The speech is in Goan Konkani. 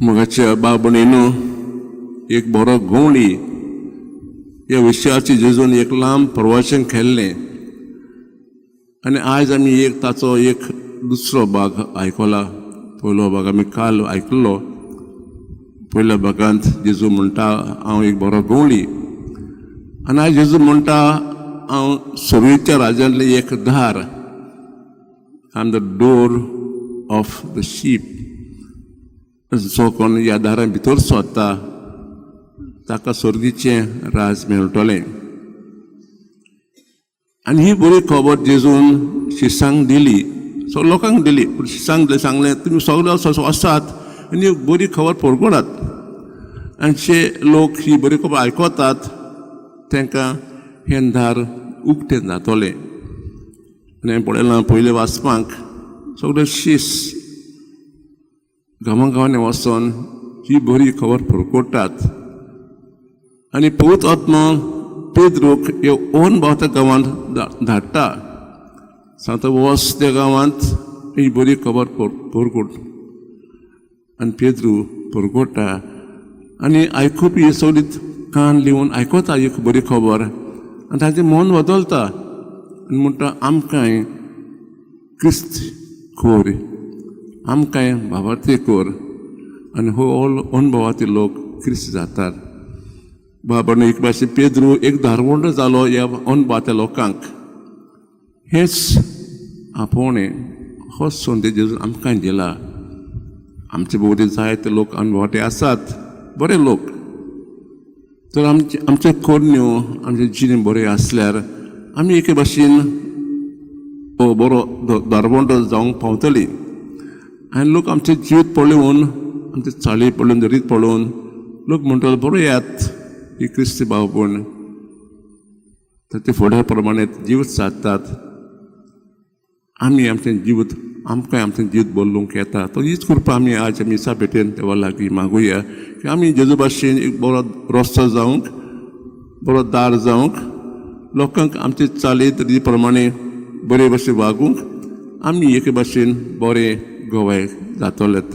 मोगाच्या बाबणीनो, एक बरो गवळी ह्या विशयाची जेजून एक लांब प्रवचन केल्लें आनी आयज आमी एक ताचो एक दुसरो भाग आयकला. पयलो भाग आमी काल आयकल्लो. पयल्या भागांत जेजू म्हणटा, हांव एक बरो गवळी. आनी आयज जेजू म्हणटा, हांव सर्गीच्या राज्यांतलें एक दार. I am the door of the sheep. जो कोण ह्या दारां भितर सोदता ताका सर्गीचें राज मेळटलें. आनी ही बरी खबर जेजून शिसांक दिली, सो लोकांक दिली, पूण शिसांक दिली, सांगलें, तुमी सगळे वचात आनी बरी खबर परगटात. आनी जे लोक ही बरी खबर आयकतात तांकां हें दार उक्तें जातलें. आनी हांवें पळयलां, पयलें वाचपाक सगळे शीस गांवां गांवांनी वचोन ही बरी खबर परगटात. आनी पवित्र आत्मा पेद्रूक ह्यो अनभावत्या गांवांत धाडटा, सांगता, वच त्या गांवांत, ही बरी खबर परगट. आनी पेद्रू परगटा आनी आयकुपी सगळीं कान लिवन आयकता एक बरी खबर आनी तांचें मन बदलता आनी म्हणटा, आमकांय क्रिस्त कोर, आमकांय भावार्थी कोर. आनी हो अनभवाचे लोक क्रिस्त जातात. बाबांनो, एक भाशेन पेद्रू एक दारवंडो जालो ह्या अनभावाच्या लोकांक. हेच आपोवणें, होच संदेश जेजून आमकां दिला. आमचे भोंवती जायते लोक अनभावाटे आसात, बरे लोक. तर आमचे आमचे करण्यो, आमचे जिणें बरें आसल्यार आमी एके भाशेन हो बरो दारवंडो जावंक पावतली. आनी लोक आमचें जिवीत पळोवन, आमचे चाली पळोवन, रीत पळोवन लोक म्हणटले, बरो येत ही क्रिस्ती भावपण, तर ते फुडें प्रमाणे जिवीत सादतात. आमी आमचें जिवीत, आमकां आमचें जिवीत बदलूंक येता. तो हीच कृपा आमी आज मिसा भेटेन देवा लागीं मागुया की आमी जेजू भाशेन एक बरो रस्तो जावंक, बरो दार जावंक, लोकांक आमचे चालीत रिती प्रमाणे बरे भशेन वागूंक आमी एके भाशेन बरे गवाय जातलेत.